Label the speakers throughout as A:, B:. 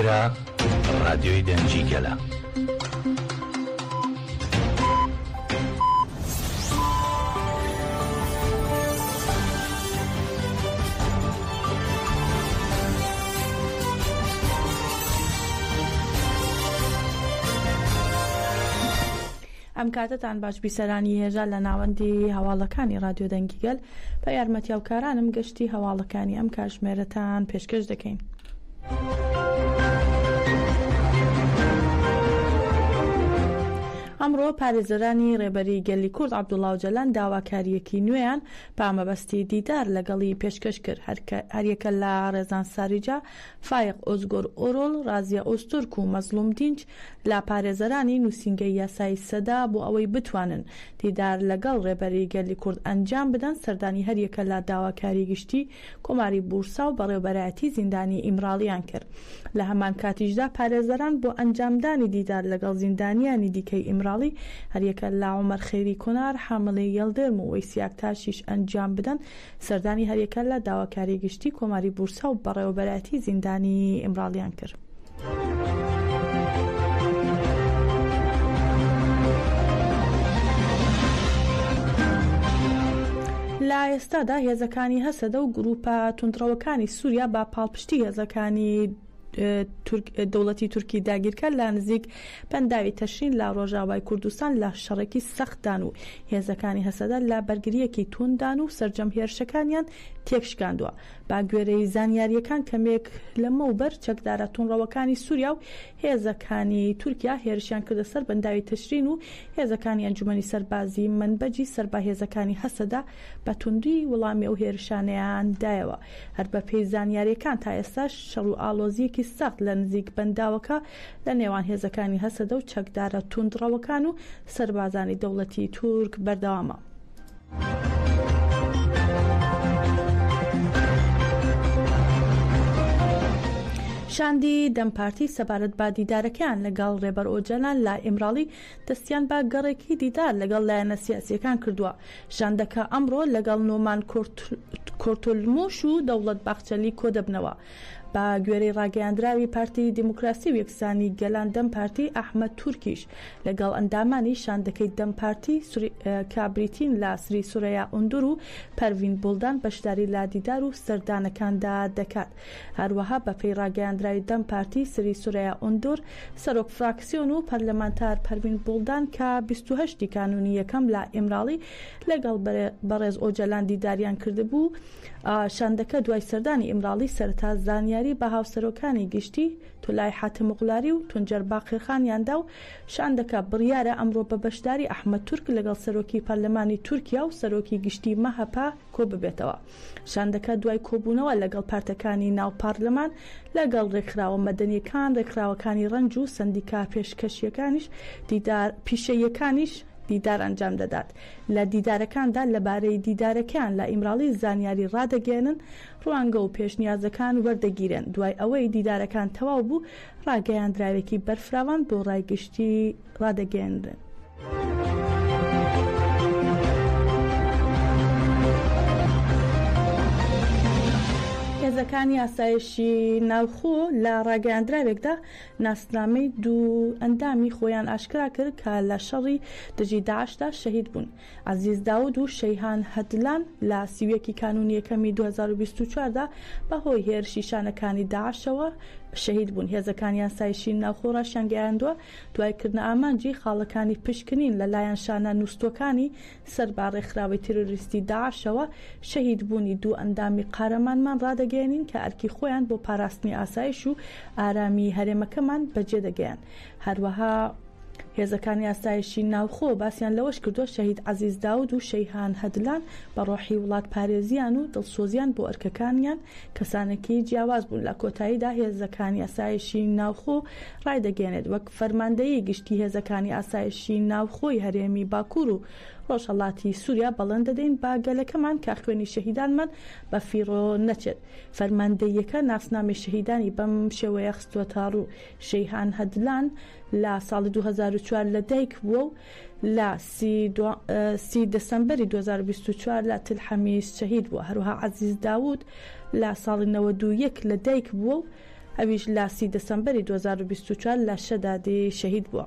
A: ئێرە ڕادیۆی دەنگی گەلە.
B: ئەم کاتەتان باش بیسەرانی هێژا لە ناوەندی هەواڵەکانی ڕادیۆ دەنگی گەل بە یارمەتی هاوکارانم گەشتی هەواڵەکانی ئەم کاژمێرەتان پێشکەش دەکەین. ئەمڕۆ پارێزەرانی ڕێبەری گەلی کورد عەبدوڵا ئۆجەلان داواکارییەکی نوێیان بە مەبەستی دیدار لەگەڵی پێشکەش کرد، هەریەکە لە ڕێزان ساریجا، فایەق ئۆزگۆر ئۆرۆڵ، ڕازیە ئۆزتورک و مەزڵوم دینچ لە پارێزەرانی نووسینگەی یاسایی سەدا بۆ ئەوەی بتوانن دیدار لەگەڵ ڕێبەری گەلی کورد ئەنجام بدەن سەردانی هەریەکە لە داواکاری گشتی کۆماری بورسا و بەڕێوەبەرایەتی زیندانی ئیمراڵیان کرد. لە هەمان کاتیشدا پارێزەران بۆ ئەنجامدانی دیدار لەگەڵ زیندانیانی دیکەی ئیمراڵی هەریەکە لە عومەر خەیری کۆنار، حاملی یڵدرم و وەیسی ئاکتاشیش ئەنجام بدەن سەردانی هەریەکە لە داواکاری گشتی کۆماری بورسا و بەڕێوەبەرایەتی زیندانی ئیمراڵیان کرد. لە ئێستادا هێزەکانی هەسەدە و گروپە توندڕەوەکانی سووریا بە پاڵپشتی هێزەکانی دەوڵەتی تورکی داگیرکەر لە نزیک بەنداوی تەشرین لە ڕۆژاوای کوردستان لە شەڕێکی سەختدان و هێزەکانی هەسەدە لە بەرگرییەکی تونددان و سەرجەم هێرشەکانیان تێکشکاندووە. بە گوێرەی زانیارییەکان کەمێک لەمەوبەر چەکدارە توندڕەوەکانی سووریا و هێزەکانی تورکیا هێرشیان کردە سەر بەنداوی تشرین و هێزەکانی ئەنجومەنی سەربازی مەنبەجی سەر بە هێزەکانی هەسەدە بە توندی وڵامی ئەو هێرشانەیان دایەوە. هەر بەپێی زانیارییەکان تا ئێستاش شەڕ و ئاڵۆزییەکی سەخت لە نزیک بەنداوەکە لە نێوان هێزەکانی هەسەدە و چەکدارە توندڕەوەکان و سەربازانی دەوڵەتی تورک بەردەوامە. شاندی دەم پارتی سەبارەت بە دیدارەکەیان لەگەڵ ڕێبەر ئۆجەلان لە ئیمراڵی دەستیان بە گەڕێکی دیدار لەگەڵ لایەنە سیاسییەکان کردووە. شاندەکە ئەمڕۆ لەگەڵ نۆمان کۆرتولموش و دەوڵەت باخچەلی کۆدەبنەوە. بە گوێرەی ڕاگەیاندراوی پارتی دیموکراسی و یەکسانی گەلان دەم پارتی، ئەحمەد تورکیش لەگەڵ ئەندامانی شاندەکەی دەم پارتی کە بریتین لە سری سورەیا ئوندور و پەرڤین بوڵدان بەشداری لە دیدار و سەردانەکاندا دەکات. هەروەها بەپێی ڕاگەیاندراوی دەم پارتی سری سورەیا ئوندور سەرۆک فراکسیۆن و پەرلەمانتار پەروین بوڵدان کە 28 ی کانوونی یەکەم لە ئیمراڵی لەگەڵ بەڕێز ئۆجەلان دیداریان کردبوو، شاندەکە دوای سەردانی ئیمراڵی سەرەتا زانیاری بە هاوسەرۆکانی گشتی تولای حاتەمئۆغلاری و تونجەر باقرخانیان دا و شاندەکە بڕیارە ئەمڕۆ بە بەشداری ئەحمەد تورک لەگەڵ سەرۆکی پەرلەمانی تورکیا و سەرۆکی گشتی مەهەپە کۆببێتەوە. شاندەکە دوای کۆبوونەوە لەگەڵ پارتەکانی ناو پارلەمان، لەگەڵ رێکخراوە مەدەنییەکان، رێکخراوەکانی رەنج و سەندیکا پێشکەشییەکانیش دیدار پیشەییەکانیش دیدار ئەنجام دەدات. لە دیدارەکاندا لەبارەی دیدارەکەیان لە ئیمراڵی زانیاری رادەگەیەنن، روانگە و پێشنیازەکان وەردەگیرێن، دوای ئەوەی دیدارەکان تەواو بوو راگەیاندراوێکی بەرفراوان بۆ رای گشتی ڕادەگەیەنرێن. هێزەکانی ئاسایشی ناوخۆ لە ڕاگەیاندراوێکدا ناسنامەی دوو ئەندامی خۆیان ئاشکرا کرد کە لە شەڕی دژی داعشدا شەهید بوون. عەزیز داود و شەیهان هەدلان لە 31 ی کانوونی یەکەمی 2024 دا بەهۆی هێرشی شانەکانی داعشەوە شەهید بوون. هێزەکانی ئاسایشی ناوخۆ ڕاشیانگەیاندووە، دوای کردنە ئامانجی خاڵەکانی پشکنین لە لایەن شانە نووستووەکانی سەر بە ڕێکخراوەی تیرۆریستی داعشەوە، شەهید بوونی دوو ئەندامی قارەمانمان ڕادەگەیەنین کە ئەرکی خۆیان بۆ پاراستنی ئاسایش و ئارامیی هەرێمەکەمان بەجێ دەگەیاند. هەروەها هێزەکانی ئاسایشی ناوخۆ باسیان لەوەش کردووە، شەهید عەزیز داود و شەیهان هەدلان بە ڕۆحی وڵاتپارێزییان و دڵسۆزییان بۆ ئەرکەکانیان کەسانێکی جیاواز بوون. لە کۆتاییدا هێزەکانی ئاسایشی ناوخۆ ڕایدەگەیەنێت، وەک فەرماندەیی گشتی هێزەکانی ئاسایشی ناوخۆی هەرێمی باکوور و ڕۆژهەڵاتی سووریا بەڵێن دەدەین بە گەلەکەمان کە خوێنی شەهیدانمان بە فیڕۆ نەچێت. فەرماندەییەکە ناسنامەی شەهیدانی بەم شێوەیە خستووەتەڕوو، شەیهان هەدلان لە ساڵی 2004 لەدایکبووە و لە سی دەسەمبەری 2024 لە تل حەمیس شەهید بووە. هەروەها عەزیز داود لە ساڵی 91 لەدایکبووە و ئەویش لە سی دەسەمبەری 2024 لە شەدادی شەهید بووە.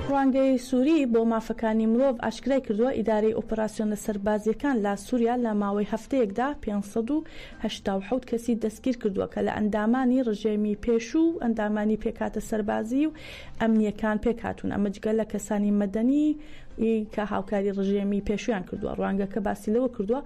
B: ڕوانگەی سوری بۆ مافەکانی مرۆڤ ئاشکرای کردووە، ئیدارەی ئۆپەراسیۆنە سەربازییەکان لە سوریا لە ماوەی هەفتەیەکدا 587 کەسی دەستگیرکردووە کە لە ئەندامانی ڕژێمی پێشوو و ئەندامانی پێکهاتە سەربازیی و ئەمنییەکان پێکهاتوون، ئەمە جگە لە کەسانی مەدەنی کە هاوکاری ڕژێمی پێشوویان کردووە. ڕوانگەکە باسی لەوە کردووە،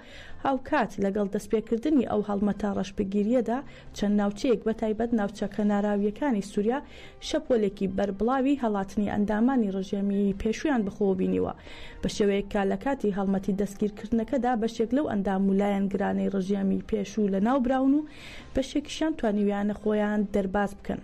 B: هاوکات لەگەڵ دەستپێکردنی ئەو هەڵمەتە ڕەشبگیرییەدا، چەند ناوچەیەک بەتایبەت ناوچە کەناراوییەکانی سوریا شەپۆلێکی بەربڵاوی هەڵاتنی ئەندامانی ڕژێمی پێشوویان بەخۆوە بینیوە، بە شێوەیەک کە لە کاتی هەڵمەتی دەستگیرکردنەکەدا بەشێک لەو ئەندام و لایەنگرانەی ڕژێمی پێشوو لەناوبراون و بەشێکیشیان توانیویانە خۆیان دەرباز بکەن.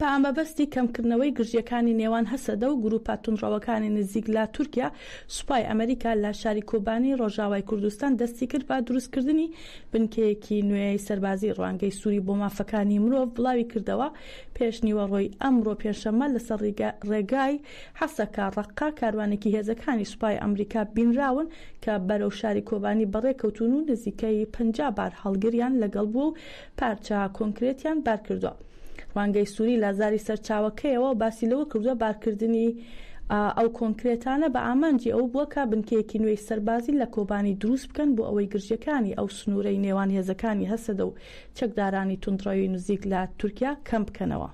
B: بە مەبەستی کەمکردنەوەی گرژییەکانی نێوان هەسەدە و گرووپە توندڕەوەکانی نزیک لە تورکیا، سوپای ئەمریکا لە شاری کۆبانی ڕۆژاوای کوردستان دەستیکرد بە دروستکردنی بنکەیەکی نوێی سەربازی. ڕوانگەی سوری بۆ مافەکانی مرۆڤ بڵاویکردەوە، پێشنیوەڕۆی ئەمڕۆ پێنجشەممە لەسەر ڕێگای حەسەکە، ڕەققە، کاروانێکی هێزەکانی سوپای ئەمریکا بینراون کە بەرەو شاری کۆبانی بەڕێکەوتوون و نزیکەی 50 بارهەڵگریان لەگەڵ بووە و پارچە کۆنکرێتیان بارکردووە. ڕوانگەی سوری لە زاری سەرچاوەکەیەوە باسی لەوە کردووە، بارکردنی ئەو کۆنکرێتانە بە ئامانجی ئەوە بووە کە بنکەیەکی نوێی سەربازی لە کۆبانی دروست بکەن بۆ ئەوەی گرژییەکانی ئەو سنوورەی نێوان هێزەکانی هەسەدە و چەکدارانی توندڕەوی نزیک لە تورکیا کەم بکەنەوە.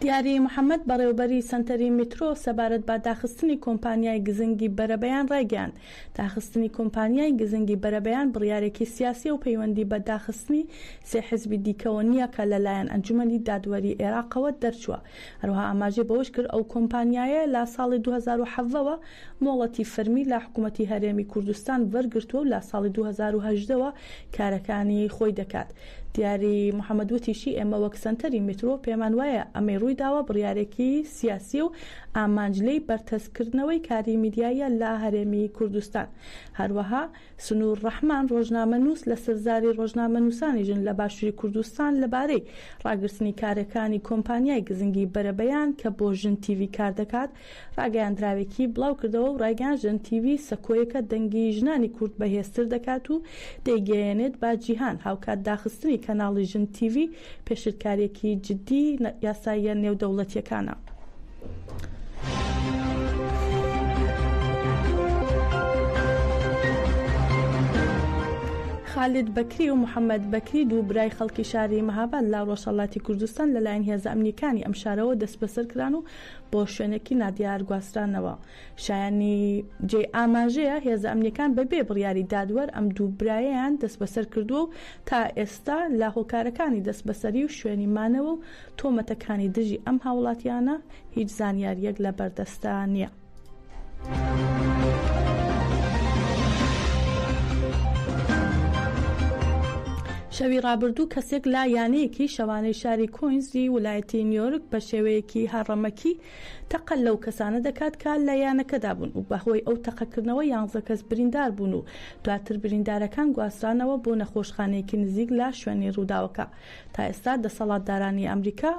B: دیاری محەمەد، بەڕێوەبەری سەنتەری میترۆ سەبارەت بە داخستنی کۆمپانیای گزنگی بەرەبەیان ڕایگەیاند، داخستنی کۆمپانیای گزنگی بەرەبەیان بڕیارێکی سیاسییە و پەیوەندی بە داخستنی سێ حزبی دیکەوە نییە کە لەلایەن ئەنجومەنی دادوەری عێراقەوە دەرچووە. هەروەها ئاماژەی بەوەشکرد، ئەو کۆمپانیایە لە ساڵی 2017 وە مۆڵەتی فەرمی لە حکومەتی هەرێمی کوردستان وەرگرتووە و لە ساڵی 2018 وە کارەکانی خۆی دەکات. دیاری محەمەد وتیشی، ئێمە وەک سەنتەری میترۆ پێمان وایە ئەمەی ڕوویداوە بڕیارێکی سیاسییە و ئامانج لێی بەرتەسککردنەوەی کاری میدیاییە لە هەرێمی کوردستان. هەروەها سنوور ڕەحمان ڕۆژنامەنووس لەسەر زاری ڕۆژنامەنووسانی ژن لە باشووری کوردستان لەبارەی ڕاگرتنی کارەکانی کۆمپانیای گزنگی بەرەبەیان کە بۆ ژن تیڤی کاردەکات ڕاگەیاندراوێکی بڵاوکردەوە و ڕایگەیاند ژن تیڤی سەکۆیەکە دەنگی ژنانی کورد بەهێزتر دەکات و دەیگەیەنێت بە جیهان، هاوکات داخستنی کەناڵی ژن تیڤی پێشلکارییەکی جددی یاساییە نێودەوڵەتییەکانە. خالید بەکری و محەممەد بەکری دوو برای خەڵکی شاری مەهاباد لە ڕۆژهەڵاتی کوردستان لەلایەن هێزە ئەمنییەکانی ئەم شارەوە دەستبەسەر کران و بۆ شوێنێکی نادیار گواسترانەوە. شایانی جێی ئاماژەیە، هێزە ئەمنییەکان بەبێ بڕیاری دادوەر ئەم دوو برایەیان دەستبەسەر کردووە و تا ئێستا لە هۆکارەکانی دەستبەسەری و شوێنی مانەوە و تۆمەتەکانی دژی ئەم هاوڵاتیانە هیچ زانیارییەک لە بەردەستدا نییە. شەوی ڕابردوو کەسێک لە یانەیەکی شەوانەی شاری کوینزی ولایەتی نیۆرک بە شێوەیەکی هەڕەمەکی تەقە لەو کەسانە دەکات کە لە یانەکەدا بوون و بەهۆی ئەو تەقەکردنەوە یانزە کەس بریندار بوون و دواتر بریندارەکان گواسترانەوە بۆ نەخۆشخانەیەکی نزیک لە شوێنی ڕووداوەکە. تا ئێستا دەسەڵاتدارانی ئەمریکا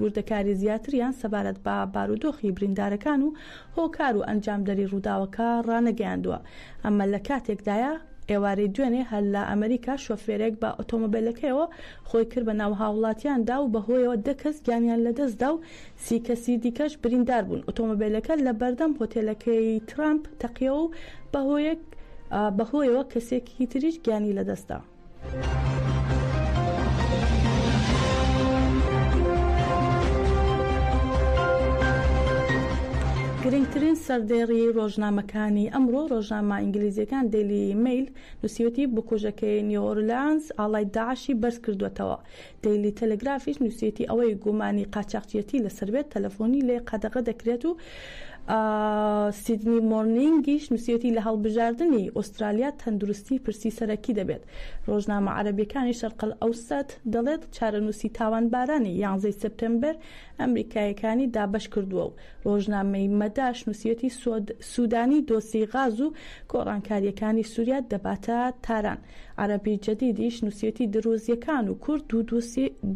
B: وردەکاری زیاتریان سەبارەت بە بارودۆخی بریندارەکان و هۆکار و ئەنجامدەری ڕووداوەکە ڕانەگەیاندووە. ئەمە لە کاتێکدایە، ئێوارەی دوێنێ هەر لە ئەمریکا شۆفێرێک بە ئۆتۆمۆبێلەکەیەوە خۆی کرد بە ناو هاوڵاتیاندا و بەهۆیەوە دە کەس گیانیان لەدەستدا و سی کەسی دیکەش بریندار بوون. ئۆتۆمۆبێلەکە لە بەردەم هۆتێلەکەی ترامپ تەقیەوە و بەهۆیەوە کەسێکی تریش گیانی لەدەستدا. گرنگترین سەردێڕی ڕۆژنامەکانی ئەمڕۆ، ڕۆژنامە ئینگلیزییەکان دەیلی مەیل نووسیویەتی، بکوژەکەی نیۆئۆرلانز ئاڵای داعشی بەرزکردووەتەوە. دەیلی تەلەگرافیش نووسیویەتی، ئەوەی گومانی قاچاخچییەتی لەسەر بێت تەلەفۆنی لێ قەدەغە دەکرێت و. سیدنی مۆرنینگیش نووسیویەتی لە هەڵبژاردنی ئوسترالیا تەندروستی پرسی سەرەکی دەبێت. ڕۆژنامە عەرەبیەکانی شەرقەلئەوسەت دەڵێت چارەنووسی تاوانبارانی یانزەی سێپتێمبەر ئەمریکایەکانی دابەش کردووە و ڕۆژنامەی مەداش نووسیویەتی سودانی دۆسیەی غاز و گۆڕانکارییەکانی سوریا دەباتە تاران. عەرەبی جەدیدیش نووسیویەتی دروزییەکان و کورد دوو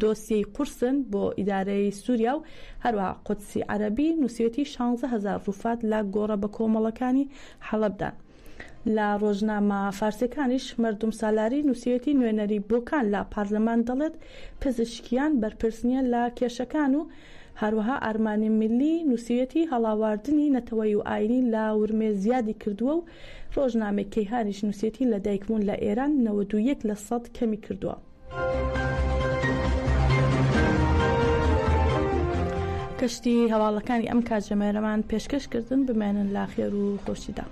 B: دۆسیەی قورسن بۆ ئیدارەی سوریا و هەروەها قودسی عەرەبی نووسیویەتی 16 هەزار ڕووفات لە گۆڕە بەکۆمەڵەکانی حەڵەبدان. لە ڕۆژنامە فارسیەکانیش مەردوم سالاری نووسیویەتی نوێنەری بۆکان لە پارلەمان دەڵێت پزیشکیان بەرپرس نییە لە کێشەکان و هەروەها ئارمانی میللی نووسیویەتی هەڵاواردنی نەتەوەیی و ئایینی لە ورمێ زیادی کردووە و ڕۆژنامەی کەیهانیش نووسیویەتی لەدایکبوون لە ئێران 91 لە سەد کەمی کردووە. کەشتی هەواڵەکانی ئەم کاتژمێرەمان پێشکەش کردن بمێنن لە خێر و خۆشیدا.